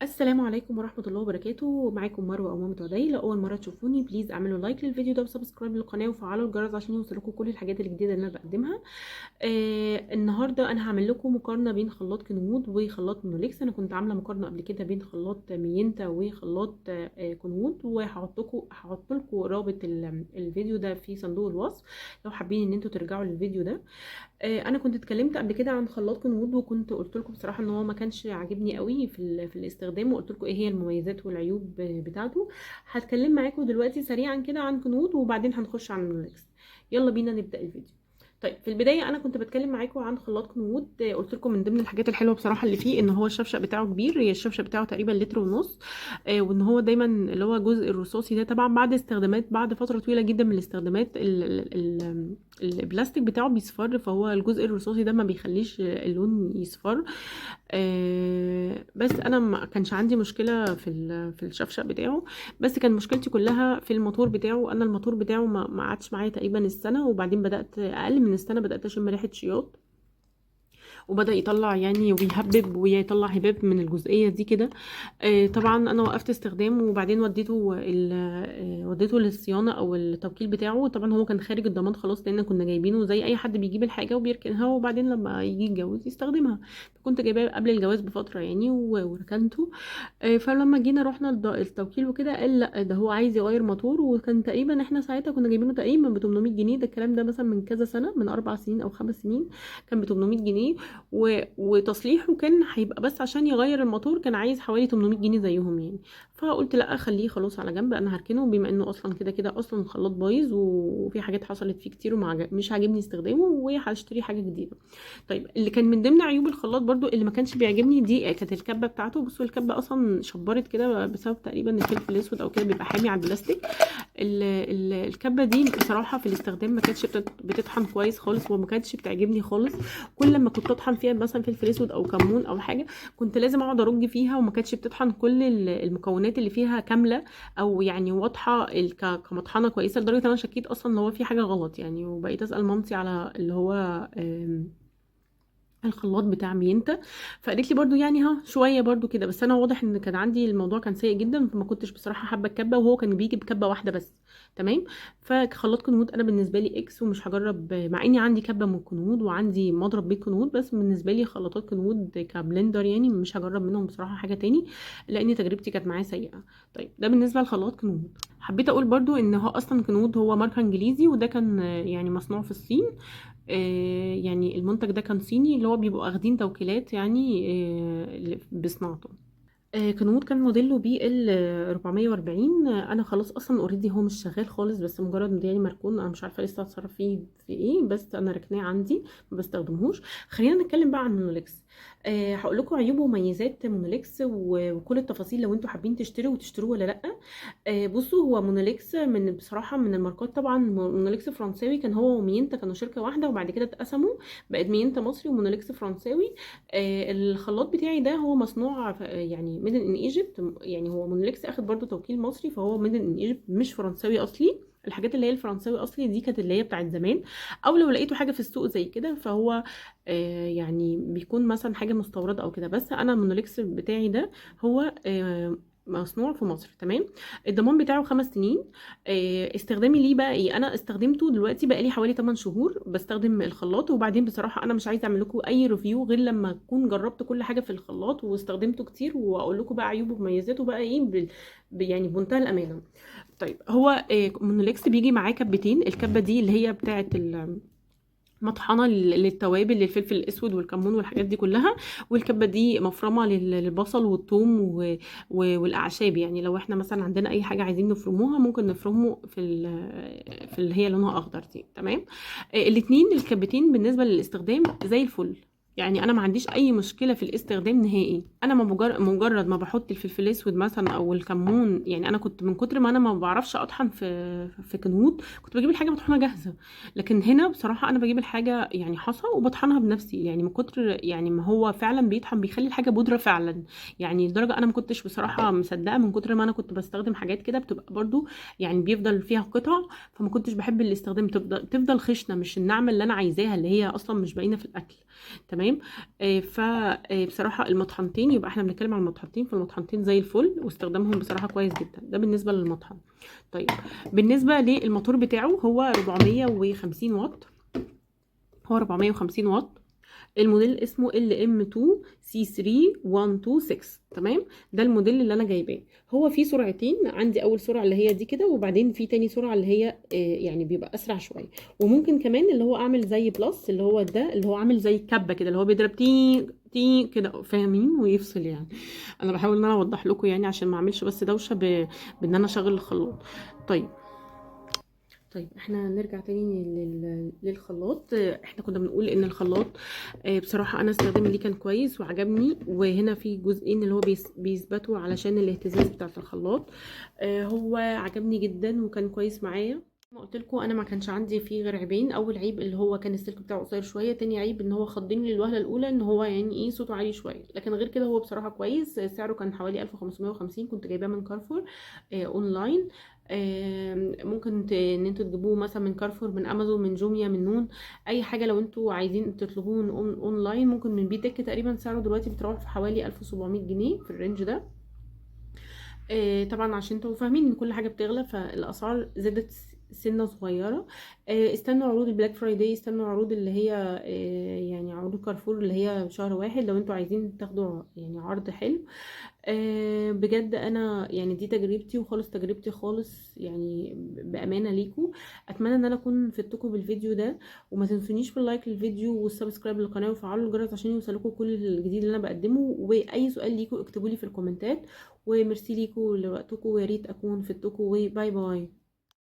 السلام عليكم ورحمة الله وبركاته. معاكم مروة أو مامة عدي. لو أول مرة تشوفوني please اعملوا like للفيديو ده و subscribe للقناة وفعلوا الجرس عشان يوصلكم كل الحاجات الجديدة اللي أنا بقدمها. النهاردة أنا هعمل لكم مقارنة بين خلاط كنوود وخلاط مونوليكس. أنا كنت عاملة مقارنة قبل كده بين خلاط مينتا وخلاط كنوود، وهحط لكم رابط الفيديو ده في صندوق الوصف لو حابين ان انتوا ترجعوا للفيديو ده. انا كنت اتكلمت قبل كده عن خلاط كنوود، وكنت قلت لكم بصراحة ان هو ما كانش عاجبني قوي في الاستخدام، وقلت لكم ايه هي المميزات والعيوب بتاعته. هتكلم معاكم دلوقتي سريعا كده عن كنوود وبعدين هنخش عن مونوليكس. يلا بينا نبدا الفيديو. طيب في البداية انا كنت بتكلم معاكم عن خلاط كنوود. قلت لكم من ضمن الحاجات الحلوة بصراحة اللي فيه ان هو الشفشق بتاعه كبير، هي الشفشق بتاعه تقريبا لتر ونص. وان هو دايما اللي هو الجزء الرصاصي ده طبعا بعد استخدامات، بعد فترة طويلة جدا من الاستخدامات ال البلاستيك بتاعه بيصفر، فهو الجزء الرصاصي ده ما بيخليش اللون يصفر. بس انا ما كانش عندي مشكلة في الشفشق بتاعه، بس كان مشكلتي كلها في الموتور بتاعه. انا الموتور بتاعه ما قعدش معايا تقريبا السنه، وبعدين بدات اقل من السنة بدات اشم ريحه شياط، وبدا يطلع يعني ويهبب ويطلع هباب من الجزئية دي كده. طبعا انا وقفت استخدامه، وبعدين وديته وديته للصيانه او التوكيل بتاعه. طبعا هو كان خارج الضمان خلاص، لان كنا جايبينه زي اي حد بيجيب الحاجة وبيركنها وبعدين لما يجي يتجوز يستخدمها. كنت جايباه قبل الجواز بفترة يعني وركنته. فلما جينا رحنا التوكيل وكده قال لا ده هو عايز يغير موتور، وكان تقريبا احنا ساعتها كنا جايبينه تقريبا ب 800 جنيه. ده الكلام ده مثلا من كذا سنه، من 4 سنين او 5 سنين، كان ب 800 جنيه. وتصليحه كان هيبقى بس عشان يغير الموتور كان عايز حوالي 800 جنيه زيهم يعني. فقلت لا خليه خلاص على جنب، انا هركنه بما انه اصلا كده كده اصلا الخلاط بايظ وفي حاجات حصلت فيه كتير ومش عاجبني استخدامه، وهشتري حاجة جديدة. طيب اللي كان من ضمن عيوب الخلاط برضو اللي ما كانش بيعجبني دي كانت الكبه بتاعته. بصوا الكبه اصلا شبرت كده بسبب تقريبا الفلفل الاسود او كده، بيبقى حامي على البلاستيك. الكبه دي بصراحة في الاستخدام ما كانتش بتطحن كويس خالص، وما كانتش بتعجبني خالص. كل ما كنت اطحن فيها مثلا فلفل اسود او كمون او حاجة كنت لازم اقعد ارج فيها، وما كانتش بتطحن كل المكونات اللي فيها كاملة او يعني واضحة كمطحنه كويسة، لدرجة ان انا شكيت اصلا ان هو في حاجة غلط يعني. وبقيت اسال مامتي على اللي هو الخلاط بتاع مينتا، فقالت لي برضو يعني ها شوية برضو كده، بس انا واضح ان كان عندي الموضوع كان سيء جدا، فما كنتش بصراحة حابة الكبه، وهو كان بيجي بكبه واحدة بس. تمام. فخلاط كنوود انا بالنسبة لي X، ومش هجرب مع اني عندي كبه من كنوود وعندي مضرب بيت كنوود، بس بالنسبة لي خلاطات كنوود ك blender يعني مش هجرب منهم بصراحة حاجة تاني، لان تجربتي كانت معاه سيئه. طيب ده بالنسبة لخلاط كنوود. حبيت اقول برضو ان هو اصلا كنوود هو ماركة انجليزي، وده كان يعني مصنوع في الصين. يعني المنتج ده كان صيني، اللي هو بيبقوا اخدين توكيلات يعني بصناعته. كنوود كان موديله BL 440. انا خلاص اصلا already هو مش شغال خالص، بس مجرد يعني مركون، انا مش عارفه لسه هتصرف فيه في ايه، بس انا ركناه عندي ما بستخدمهوش. خلينا نتكلم بقى عن مونوليكس. هقول لكم عيوب ومميزات مونوليكس وكل التفاصيل لو انتوا حابين تشتروا وتشتروه ولا لا. بصوا هو مونوليكس من بصراحة من الماركات، طبعا مونوليكس فرنساوي، كان هو ومينتا كانوا شركة واحدة وبعد كده اتقسموا، بقت مينتا مصري ومونوليكس فرنساوي. الخلاط بتاعي ده هو مصنوع يعني made in Egypt، يعني هو مونوليكس اخد برضو توكيل مصري، فهو made in Egypt مش فرنساوي اصلي. الحاجات اللي هي الفرنساوي اصلي دي كانت اللي هي بتاعت زمان، او لو لقيتوا حاجة في السوق زي كده فهو يعني بيكون مثلا حاجة مستورده او كده، بس انا مونوليكس بتاعي ده هو مصنوع في مصر. تمام. الضمان بتاعه 5 سنين. استخدامي ليه بقى ايه؟ انا استخدمته دلوقتي بقى لي حوالي 8 شهور بستخدم الخلاط، وبعدين بصراحة انا مش عايزه اعمل لكم اي review غير لما اكون جربت كل حاجة في الخلاط واستخدمته كتير، واقول لكم بقى عيوبه ومميزاته بقى ايه يعني بمنتهى الامانة. طيب هو مونوليكس بيجي معاه كبتين. الكبه دي اللي هي بتاعه مطحنه للتوابل، للفلفل الاسود والكمون والحاجات دي كلها، والكبه دي مفرمه للبصل والثوم والاعشاب. يعني لو احنا مثلا عندنا اي حاجة عايزين نفرموها ممكن نفرمه في اللي هي لونها اخضر دي. تمام. الاتنين الكبتين بالنسبة للاستخدام زي الفل، يعني انا ما عنديش اي مشكلة في الاستخدام نهائي. انا ما مجرد ما بحط الفلفل الاسود مثلا او الكمون، يعني انا كنت من كتر ما انا ما بعرفش اطحن في كنوود كنت بجيب الحاجة مطحونه جاهزة، لكن هنا بصراحة انا بجيب الحاجة يعني حصى وبطحنها بنفسي، يعني من كتر يعني ما هو فعلا بيطحن بيخلي الحاجة بودره فعلا، يعني لدرجة انا ما كنتش بصراحة مصدقه من كتر ما انا كنت بستخدم حاجات كده بتبقى برضو يعني بيفضل فيها قطع، فما كنتش بحب الاستخدام، تفضل خشنه مش النعمة اللي انا عايزاها اللي هي اصلا مش باينة في الاكل. تمام. تمام. فبصراحة المطحنتين، يبقى احنا بنتكلم عن المطحنتين، فالمطحنتين زي الفل واستخدامهم بصراحة كويس جدا. ده بالنسبة للمطحن. طيب بالنسبة للموتور بتاعه هو 450 واط، هو 450 واط. الموديل اسمه LM2C3126. تمام، ده الموديل اللي انا جايباه. هو فيه سرعتين عندي، اول سرعة اللي هي دي كده، وبعدين في تاني سرعة اللي هي يعني بيبقى اسرع شوية. وممكن كمان اللي هو اعمل زي plus، اللي هو ده اللي هو عامل زي كبه كده، اللي هو بيضرب تي تي كده، فاهمين؟ ويفصل يعني. انا بحاول ان انا اوضح لكم يعني عشان ما اعملش بس دوشه بان انا اشغل الخلاط. طيب احنا نرجع تاني للخلاط. احنا كنا بنقول ان الخلاط بصراحة انا استخدامي ليه كان كويس وعجبني. وهنا في جزئين اللي هو بيثبتوا علشان الاهتزاز بتاعة الخلاط. هو عجبني جدا وكان كويس معايا. ما قلت لكم انا ما كانش عندي فيه غير عيبين. اول عيب اللي هو كان السلك بتاعه قصير شوية، تاني عيب ان هو خضني للوهلة الاولى ان هو يعني ايه صوته عالي شوية، لكن غير كده هو بصراحة كويس. سعره كان حوالي 1550، كنت جايباه من كارفور اونلاين. ممكن ان انتوا تجيبوه مثلا من كارفور، من امازون، من جوميا، من نون، اي حاجة. لو انتوا عايزين تطلبوه من اونلاين ممكن من بيتك. تقريبا سعره دلوقتي بتروح في حوالي 1700 جنيه في ال range ده. طبعا عشان انتوا فاهمين ان كل حاجة بتغلى فالاسعار زادت سنة صغيرة. استنوا عروض ال Black Friday، استنوا عروض اللي هي يعني عروض كارفور اللي هي شهر واحد لو انتوا عايزين تاخدوا يعني عرض حلو. بجد انا يعني دي تجربتي وخالص، تجربتي خالص يعني بامانه ليكم. اتمنى ان انا اكون فدتكم بالفيديو ده، وما تنسونيش في ال like للفيديو وال subscribe للقناة وفعلوا الجرس عشان يوصلكم كل الجديد اللي انا بقدمه. واي سؤال ليكم اكتبوا لي في الكومنتات. وميرسي ليكم لوقتكم، ويا ريت اكون فدتكم. و bye bye.